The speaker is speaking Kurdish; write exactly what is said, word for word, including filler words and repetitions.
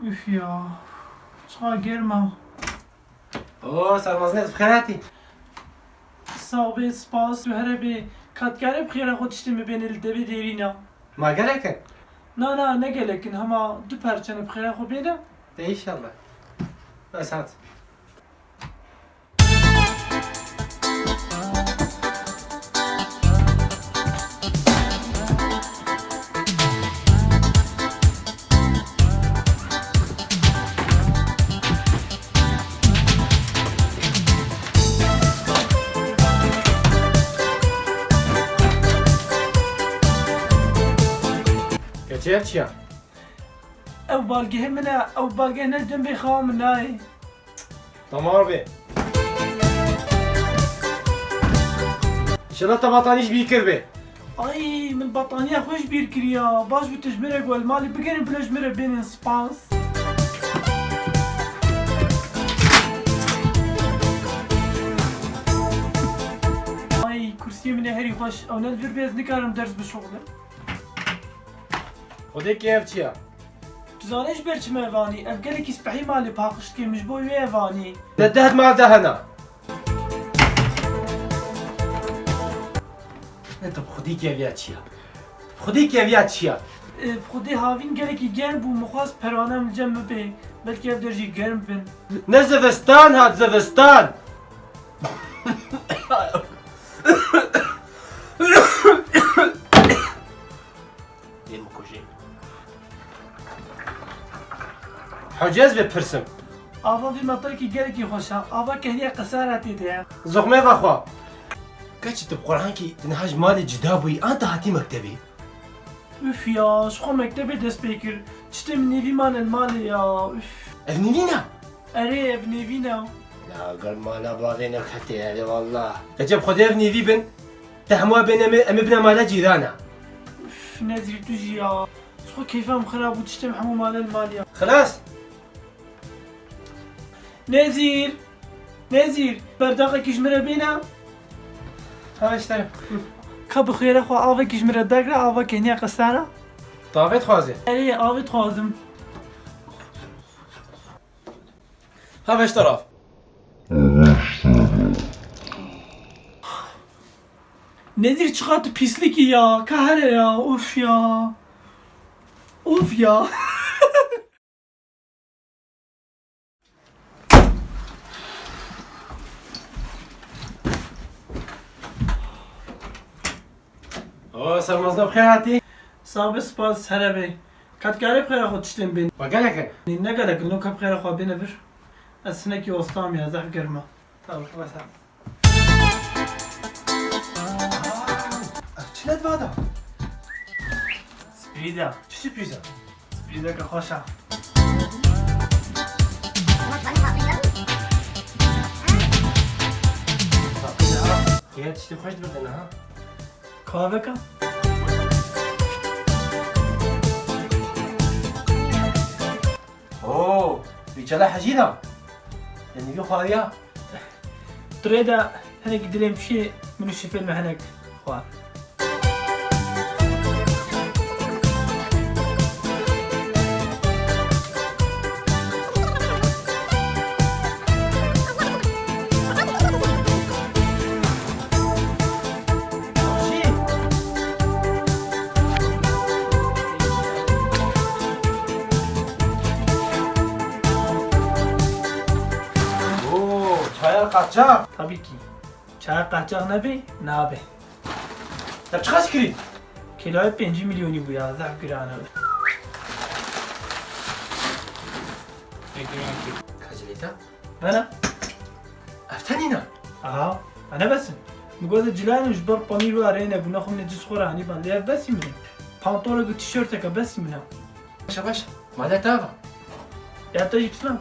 Üf ya. Çiqa germ e. Oo, Sermazine, ez bi xêr hatî. Sax bê, spas, tu here bê. Ka dikarî bi xêra xwe tiştê min bênê li devê dêrîna? Ma gelek in? Na, na, ne gelek in, hema du perçe ne, bi xêra xwe bêne. De înşallah. Bes hat. Keçê ev çi ya? Ew balgehê min e, ew balgeh ne dembê xewa min nayê. Tamam be. Înşallah te batanî ji bîr kir be. Ay, min bataniya xwe ji bîr kiriya. Baş bû tu ji min re got, li malê bigerin, bila ji min re bênin, spas. Ay, kursiyê min ê herî xweş. Ew ne li vir bê, ez nikarim ders bişuxlim. Xwedê kê ev çi ya? Tu zanî ji ber çi me ev anî? Ev gelekî spehî malê paqij dike, min ji bo wê ev anî. Te deh mal de hena. Ne tu bi xwedî keviya çi ya? Tu bi xwedî keviya çi ya? E, bi xwedî havîn gelekî germ bû, min xwest perwane min cem bibê. Belkî ev der jî germ bin. Ne zivistan hat, zivistan! Dê min kujê. Hocê, ez vê pirsim. Ava vî metelkî gelekî xweş e. Ava kehliya qesara tê de ye. Zixmê vexwe. Keçî, tu bi Qur'ankî tu niha ji malê cida bûyî, an tu hatî mektebê? Üf ya, ji xwe mektebê dest pê kir. Tiştê min nêvî mane li malê ya. Üf. Ev nêvîn e? Erê, ev nêvîn e. La, gel mala bavê neketê, erê wallah. Eceb Xwedê ev nêvî bin. Te hemû bêne me, em ê bine mala cîrana. Üf, Nezîr, tu jî ya. Ji xwe keyfa min xirab bû, tiştê min hemû mane li malê ya. Xilas? Nezîr! Nezîr! Berdaqekî ji min re bêne. Ha, işte. Ka bi xêre xwe avekî ji min re dagre, ava keniya qesana. Tavê dixwazê? Erê, avê dixwazim. Ha, veşter av. Nezîr, çiqa tu pîslikî ya, ka here ya, of ya. Of ya. Oo, Sermazna, bi xêr hatî. Sax be, spas, here be. Ka dikarî bi xêra xwe tiştên bên. Ma gelek e? Nê, ne gelek in, no ka bi xêra xwe bêne vir. Ez hinekî ostam ya, zehf germ e. Tamam, xelas ha. Ev çi ne di va de? Sürpriz e. Çi sürpriz e? Sürprizeke xweş e. Ya, tiştê xweş dibitene ha. Kahveka. Oo, vî çela hecî da. Yanî vî xwariya. Di rê de hinekî dilê min şî, min û şifê me hinek xwar. Oo, çaya qaçax. Tabii ki. Çaya qaçax nebe, nabe. Te çiqas kirî? Kîloyê pêncî milyonî bû ya, zehf giran e. Kaç lître? Bana. Ev tenîna? Aha, e ne besin. Min got, cilanim ji ber panîr û erê ne, guna xwe min ê cîs xwe re anî ban. Lê ev besî min e. Pantolek û tîşorteke besî min e. Başa, başa. Mala te ava. Ya te jî bislan.